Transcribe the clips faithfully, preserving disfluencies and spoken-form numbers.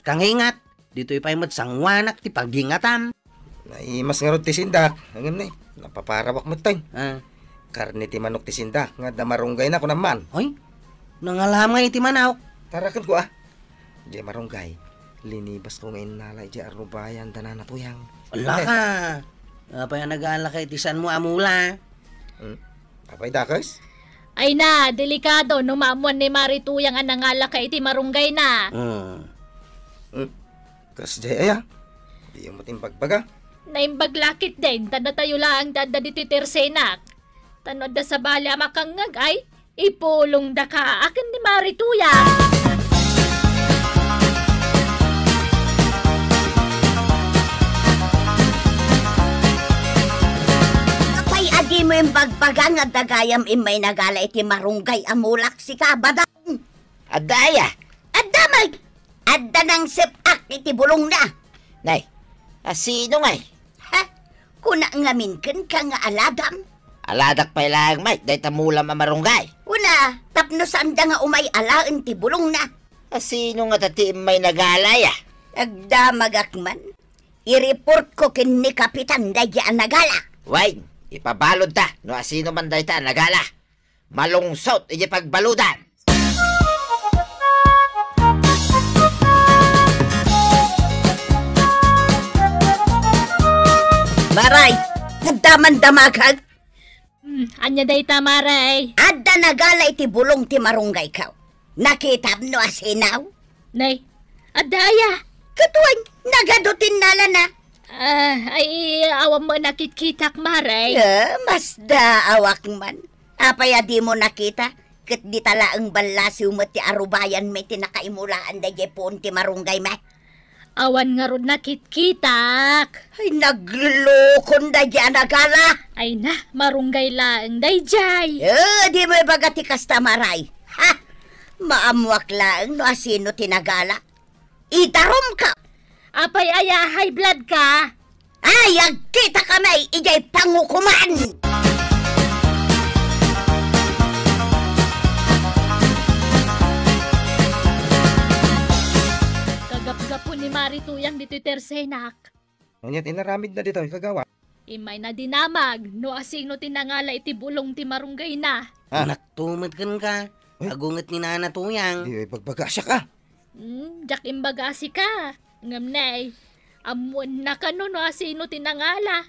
Kangingat, ditoy pay met sanguanak ti pagingatam. Naimas ngarud ti sindak, ngem ni, napaparawak met tay. Ah. Karne ti manok ti sindak, nga adda marunggayna, kunam man. Hoy, nangalam ngay iti manok. Taraken ko, ah. Diay marunggay, linibasko nga innala idiay arubayan da Nana Tuyang. Ala ka! Apay a nagalaka iti sanmo a mula? Hmm? Apay dakes? Ay na, delikado no maammuan ni Mari Tuyang a nangalaka iti marunggayna. Hmm. Hmm. Kasdiay aya? Diyo met imbagbaga? Naimbag la ketdin, ta datayo laeng ti adda ditoy tersenak. Ta no adda sabali a makangngeg ay, ipulongdaka aken ni Mari Tuyang. Apay a dimo imbagbaga nga adda gayam immay nagala iti marunggay a mulak, sika, Badang? Adda aya? Adda met. Adda nangsep-ak iti bulongna. Nay, a sino ngay? Ha? Kuna ngamin kenka nga aladam? Aladak pay laeng met dayta mulam a marunggay. Kuna, tapno saanda nga umay alaen ti bulongna. A sino ngata ti immay nagala aya? Agdamagak man. I-report ko ken ni Kapitan daydi a nagala. Wen, ipabaludta no a sino man dayta a nagala. Malungsot iti pagbaludan. Maray, adda man damagak? Hmm, ania dayta, Maray? Adda nagala iti bulong ti marunggayko. Nakitam no a sino? Nay, adda aya? Ket wen, nagadu ti innalana. Ah, ay, awan met nakitkitak, Maray. Ah, masdaawak man. Apay a dimo nakita? Ket dita laeng ballasiw met ti arubayanmi ti nakaimulaan daydiay puon ti marunggaymi. Awan ngarud nakitkitak. Ay, naglulukon daydiay a nagala. Ay na, marunggay laeng daydiay. Eh, dimo ibaga ti kasta, Maray. Ha? Maammoak laeng no a sino ti nagala. Idarumka! Apay aya, high blood ka? Ay, agkitakami idiay pangukoman! Kagapgapu ni Mari Tuyang ditoy tersenak. Ania ti inaramidna ditoy, kagawad? Immay nadinamag no a sino ti nangala iti bulong ti marunggayna. Ah. Naktumet kenka. Eh? Agunget ni Nana Tuyang. Di, ibagbaga siak, ah. Hmm, diak imbaga a sika. Ngem nay, ammoenna kano no a sino ti nangala.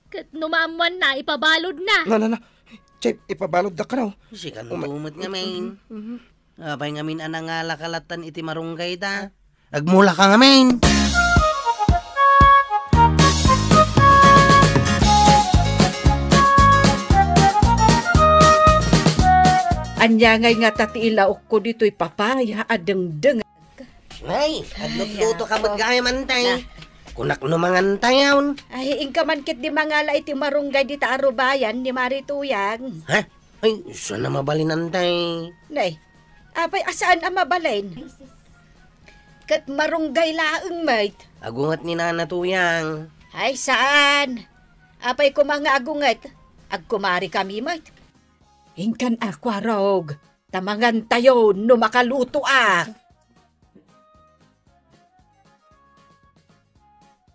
Ket no maammoanna, ipabaludna. Na, na, na. Chip, ipabaludda kano. Sikan tumet ngamin. Mhm, mhm. Apay ngamin a nangalaka lattan iti marunggayda? Agmulaka ngamin. Ania ngay ngata ti ilaokko ditoy papaya a dengdeng? Ay, aglutluto ka met gayam, Antay. Na. Kunak no mangantayon. Ay, inka man ketdi mangala iti marunggay dita arubayan ni Mari Tuyang. Ha? Ay, saan a mabalin, Antay? Nay, apay a saan a mabalin? Ket marunggay laeng met. Agunget ni Nana Tuyang. Ay, saan? Apay koma nga agunget? Agkumarikami met. Inkan a kuarog, ta mangantayon no makalutoak.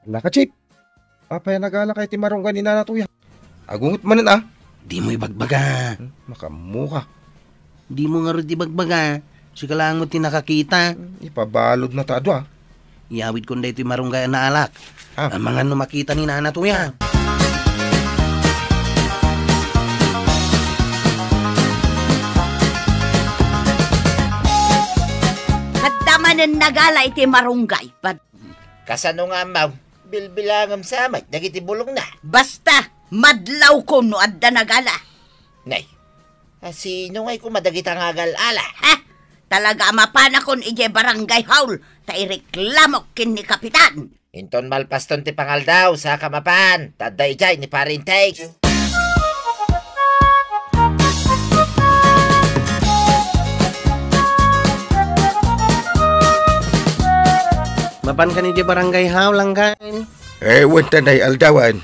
Naka, Chip. Apay a nagalaka iti marunggay ni Nana Tuyang? Agunget manen, ah. Dimo ibagbaga. Hmm, makaammoka. Dimo ngarud ibagbaga. Sika laeng met ti nakakita. Hmm, ipabaludna ta adu, ah. Iyawidkon daytoy marunggay a naalak. Ah. Amangan no makita ni Nana Tuyang. Adda manen nagala iti marunggay. Pad- Kasano nga ammo? Bilbilangem sa met dagiti bulongna. Basta, madlawko no adda nagala. Nay, a sino ngay koma dagita nga agal-ala? Ha? Talaga a mapanakon idiay barangay hall, ta ireklamok ken ni Kapitan. Inton malpaston ti pangaldaw, saka mapan, ta adda idiay ni Pare Intay. Mapan kano idiay barangay hall, Angkan? Eh, wen ta nay aldawan.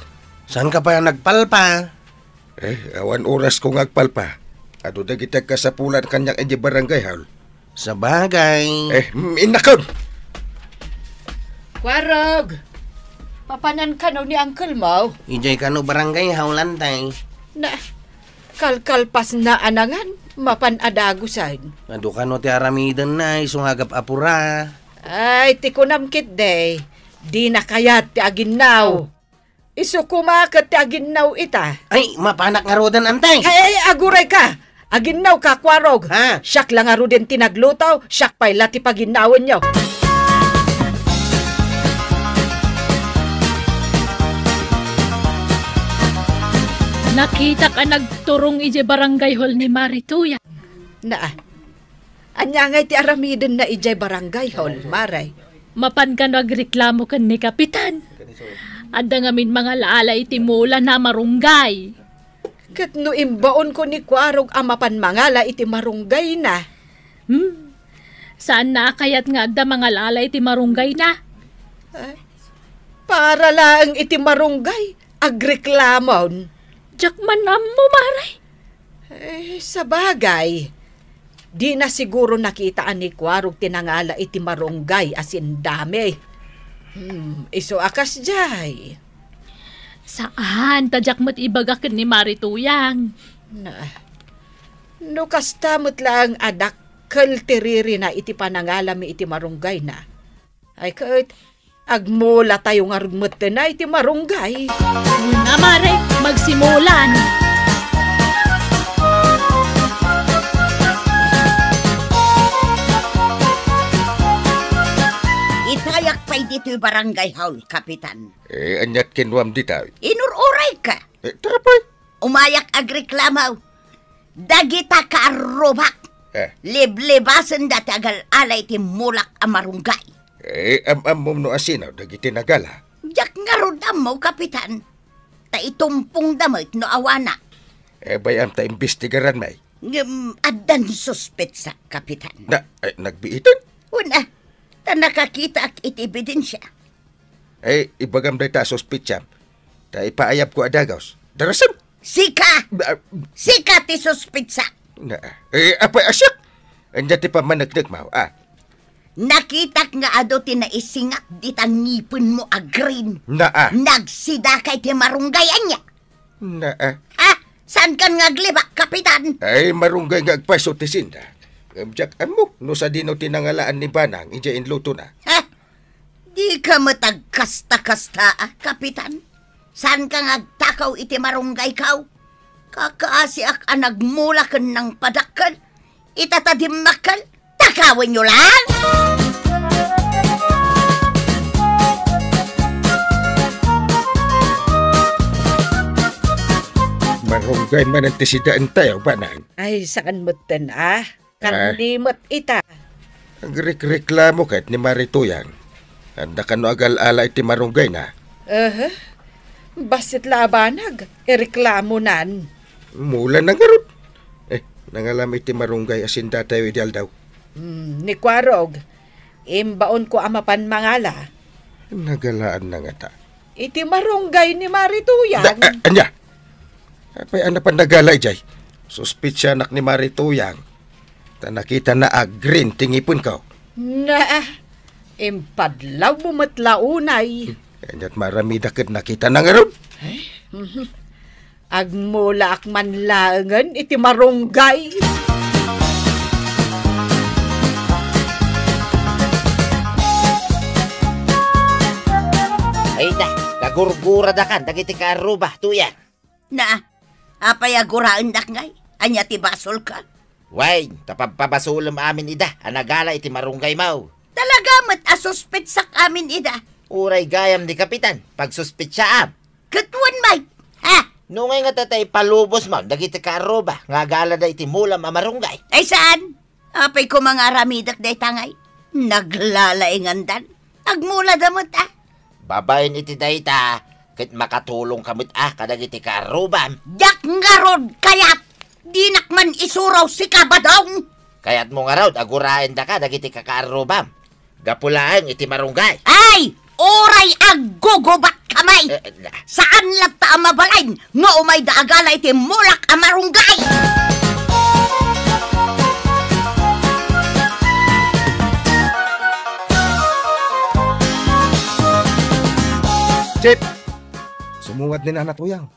Saanka pay a nagpalpa? Eh, awan orasko nga agpalpa. Adu dagiti agkasapulan kaniak idiay barangay hall. Sabagay. Eh, mm, innakon! Kuarog! Mapanan kano ni uncle mo? Idiay kano barangay hall, Antay. Na, kalkalpasna a nangan, mapan a dagusen. Adu kano ti aramidenna, isu nga agap-apura. Ay, ti kunam ketdi, dina kayat ti aginnaw. Isu koma ket ti aginnaw ita. Ay, mapanak ngaruden, Antay. Ay, ay, agurayka. Aginnawka, Kuarog. Ha? Siak la ngaruden ti nagluto, siak pay la ti paginnawenyo. Nakitak a nagturong idiay barangay hall ni Mari Tuyang. Naa. Ania ngay ti aramidenna idiay barangay hall, Mari? Mapan kano agreklamo ken ni Kapitan. Adda ngamin mangala-ala iti mulana a marunggay. Ket no imbaonko ni Kuarog a mapan mangala iti marunggayna? Hmm. Saanna a kayat nga adda mangala-ala iti marunggayna? Eh, para laeng iti marunggay, agreklamon. Diak man ammo, Mari. Eh, sabagay, dina siguro nakita a ni Kuarog ti nangala iti marunggay a sindami. Hmm, isu a kasdiay. Saan, ta diak met ibaga ken ni Mari Tuyang. Na, no kasta met laeng a dakkel ti ririna iti panangalami iti marunggayna, ay ket, agmulatayo ngarud metten iti marunggay. Una, Mari, magsimulan. Itayak pay ditoy barangay hall, Kapitan. Eh, aniat kenkuam dita? Inur-urayka. Eh, tapay. Umayak agreklamo. Dagita kaarrubak. Eh. Liblibasenda ti agal-ala iti mulak a marunggay. Eh, am-ammom no asino dagiti nagala? Diak ngarud ammo, Kapitan. Ta itumpongda met no awana. Eh, bay-am ta imbestigaran, may. Ngem addan suspetsa, Kapitan. Na, eh, nagbiitan? Una, ta nakakitaak iti ebidensia. Eh, ibagam dayta a suspetsam. Ta ipaayabko a dagus. Darasem! Sika! Ah. Sika ti suspetsa! Na, eh, apay a siak? Ania ti pammaneknekmo, ah? Nakitak nga adu ti naisingak dita ngipenmo a green. Na, ah. Nagsidaka iti marunggay ania? Na, ah. Ah, saankan nga aglibak, Kapitan? Ay, marunggay nga agpayso ti sinda. Ngem diak ammo no sadino ti nangalaan ni Banang idiay inlutona. Ha? Dika met agkasta-kasta, ah, Kapitan? Saanka nga agtakaw iti marunggayko? Kakaasiak a nagmula ken nangpadakkel. Ita ta dimmakkel, takawenyo laeng! Marunggay manen ti sidaentayo, Banang. Ay, saan metten, ah? Kanni met ita. Agrikreklamo ket ni Mari Tuyang. Adda kano agal-ala iti marunggayna? Aha. Bassit la a banag, ireklamonan. Mula na ngarud. Eh, nangalam iti marunggay a sindatayo idi aldaw. Hmm, ni Kuarog, imbaonko a mapan mangala. Nagalaan na ngata. Iti marunggay ni Mari Tuyang. Da, a-, ania? Apay a napan nagala idiay? Suspetsanak ni Mari Tuyang. Ta nakitana a green ti ngipenko. Naa, impadlawmo met la unay. Kaniat maramida ket nakitana ngarud. Eh? Mhm. Agmulaak man laengen iti marunggay. Ay da, kagurguradakan dagiti kaarruba, Tuyang. Na, apay a guraendak ngay? Ania ti basolka? Wen, ta pabpabasolem amin ida a nagala iti marunggaymo. Talaga met a suspetsak amin ida. Uray gayam ni Kapitan, pagsuspetsaam. Ket wen met, ha? No ngay nga tatay palubosmo dagiti kaarruba nga agalada iti mulam a marunggay. Ay saan? Apay koma nga aramidek dayta ngay? Naglalaingandan. Agmulada met, a. Babaen iti dayta, ket makatulongka met, a, kadagiti kaarrubam. Diak ngarud kayat! Dinak man isuro sika, Badong! Kayatmo ngarud a guraendaka dagiti kakaarrubam. Gapu laeng iti marunggay. Ay! Uray aggugubatka met! Eh, na- Saan latta a mabalin nga umayda agala iti mulak a marunggay! Chip! Sumungad ni Nana Tuyang.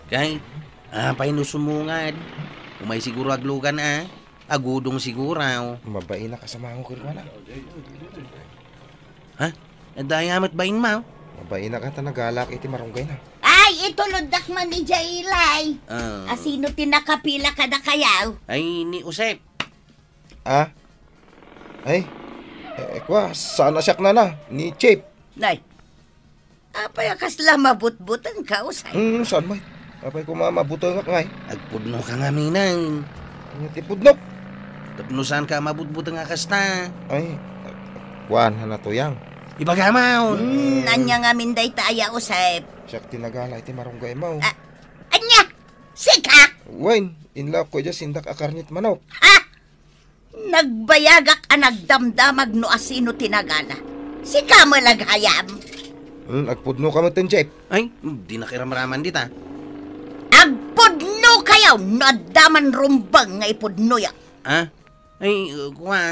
Kay, apay no sumungad? Umay siguro aglugan, a. Agudong siguro. Mabainak a sumango kenkuana. Ha? Adda aya met bainmo? Mabainak a ta nagalak iti marunggayna. Ay, ituloddak man idiay ilay. Ah. A sino ti nakapila kadakayo? Ay, ni Josep. Ah? Ay, eh, kua, saan a siak, Nana? Ni Chip. Nay, apay a kasla mabutbutengka, Jose? Hmm, saan met? Apay koma mabutengak ngay? Agpudnoka ngamin. Ania ti pudnok? Tapno saanka a mabutbuteng a kasta. Ay, kuan, Nana Tuyang. Ibagam. Hmm, ania ngamin dayta aya, Jose? Siak ti nagala iti marunggaymo. Ah, ania? Sika? Wen, inlawko idiay sindak a karnet manok. Ha? Nagbayagak a nagdamdamag no asino ti nagala. Sika met la gayam. Hmm, agpudnoka metten, Chip. Ay, dinak iramraman dita. Agpudnokayo no adda man rumbeng nga ipudnoyo. Ah? Ay, uh, kua.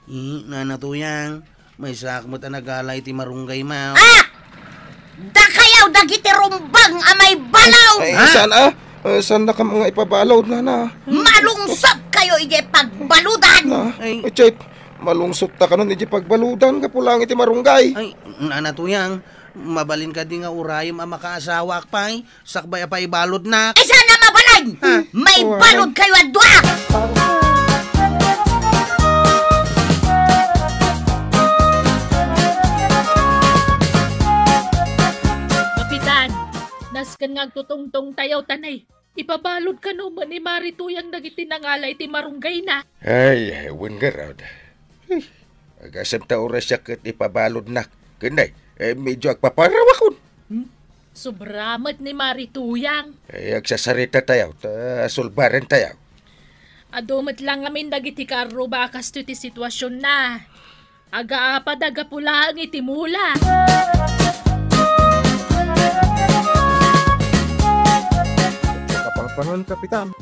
Eh, Nana Tuyang, maysaak met a nagala iti marunggaymo. Ah! Dakayo dagiti rumbeng a maibalud! Ay, ha? Saan a? Eh, saannaka nga ipabalud, Nana. Malungsotkayo idiay pagbaludan! Na, ay, Chip, malungsotta kanon idiay pagbaludan, gapu laeng iti marunggay. Ay, Nana Tuyang, mabalin kadi nga urayem a makaasawaak pay? Sakbay a paibaludnak. Ay, saan a mabalin? Ha? Maibaludkayo a dua! Kapitan, nasken nga agtutungtongtayo, tanay. Ipabalud kano met ni Mari Tuyang dagiti nangala iti marunggayna? Ay, wen ngarud. Ay, agasem ta uray siak ket ipabaludnak. Ken nay, eh, medyo agpaparawakon. Hmm? Sobra met ni Mari Tuyang. Eh, agsasarita tayo, ta sulbaren tayo. Adu met lang ngamin dagiti kaarruba a kastoy ti situasionna. Agaapada gapu laeng iti mula. Kapangpangan, Kapitan.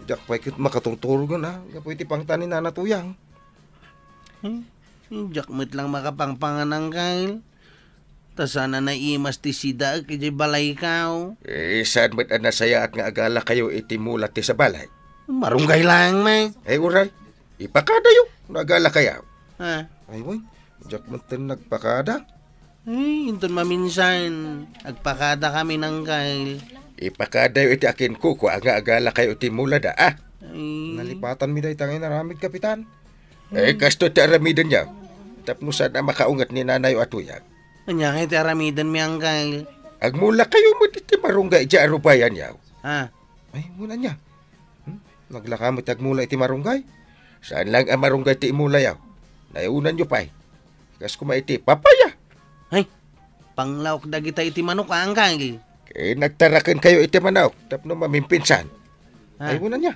Diak pay ket makatungturogen, a, gapu iti pangtan ni Nana Tuyang. Hmm? Diak met lang makapangpangan, Angkel. Ta saan a naimas ti sidaek idiay balayko. Eh, saan met a nasayaat nga agalakayo iti mula ti sabali? Marunggay laeng met. Eh, uray, ipakadayo no agalakayo. Ha? Ay, wen, diak metten nagpakada. Ay, inton maminsan, agpakadakami, Angkel. Ipakadayo iti akinkukua nga agalakayo iti mulada, a. Ay. Nalipatanmi dayta nga inaramid, Kapitan. Eh, kastoy ti aramidenyo. Tapno saan a makaunget ni nanayo a Tuyang. Ania ngay ti aramidenmi, Angkel? Agmulakayo met iti marunggay idiay arubayanyo. Ha? Ay, wen ania? Hmm? Naglaka met ti agmula iti marunggay? Saan laeng a marunggay ti imulayo. Nayaonanyo pay. Kas koma iti papaya. Ay, panglaok dagita iti manok, a, Angkel. Ket nagtarakenkayo iti manok tapno mamimpinsan. Ha? Ay, wen ania?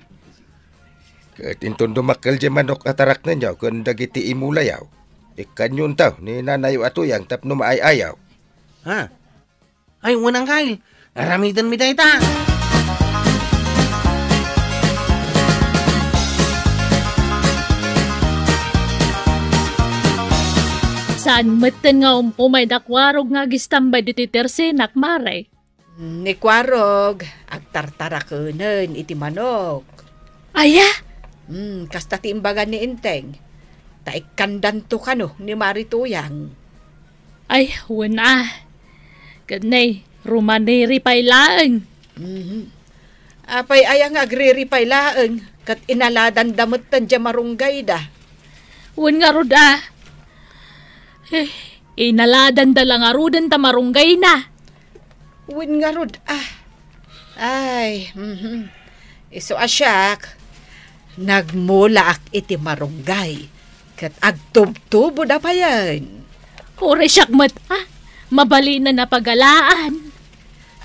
Ket inton dumakkel diay manok a taraknenyo ken dagiti imulayo, ikkannyo entaw ni nanayo a Tuyang tapno maay-ayaw. Ha? Ay, wen, Angkel. Aramidenmi dayta. Saan metten nga um-, umay da Kuarog nga agistambay ditoy tersenak, Mare? Ni Kuarog, agtartarakenen iti manok. Aya? Hmm, kasta ti imbaga ni Enteng. Ta ikkandanto kano ni Mari Tuyang. Ay, wen a. Ket nay, rumaniripay laeng. Mhm. Apay aya nga agriripay laeng, ket inaladanda metten diay marunggayda? Wen ngarud a. Eh, inaladanda la ngaruden ta marunggayna. Wen ngarud a. Ay, mhm. Isu a siak, nagmulaak iti marunggay, ket agtubtuboda payen. Uray siak met, a, mabalinen a pagalaan.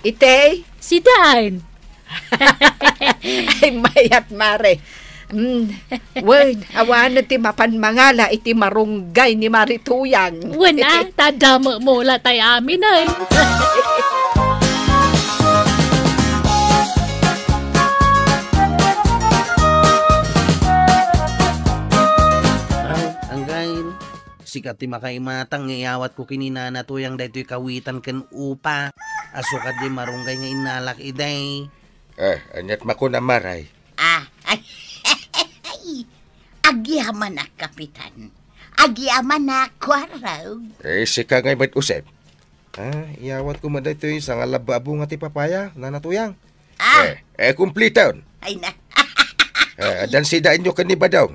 Itay? Sidan. Ay, mayat, Mare. Mm, wen, awanen ti mapan mangala iti marunggay ni Mari Tuyang. Wen, a, ta adda mumula tay aminen. Ay, Angkel, si Ket ti makaimatang nga iyawatko ken ni Nana Tuyang daytoy kawitan ken upa. Asukat di marunggay nga innalak idi. Eh, aniat makuna, Maray? Ah, ay, agyamanak, Kapitan. Agyamanak, Kuarog. Eh, sika ngay met, Usep. Ah, iyawatko met daytoy sangalabbabo nga ti papaya, Nana Tuyang. Ah. Eh, eh, kumpliton. Ay na. Eh, addan sida inyo ken ni Badong.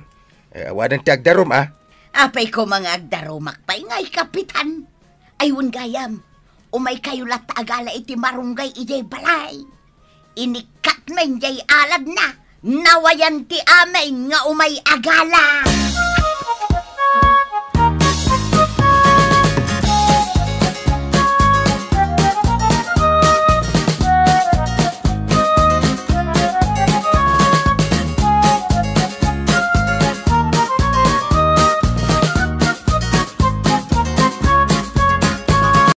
Eh, awanen ti agdarum, ah. Apay koma nga agdarumak pay ngay, Kapitan? Ay, wen gayam, umaykayo latta agala iti marunggay idiay balay. Inikkat men jay aladna, nawayan ti amin nga umay agala.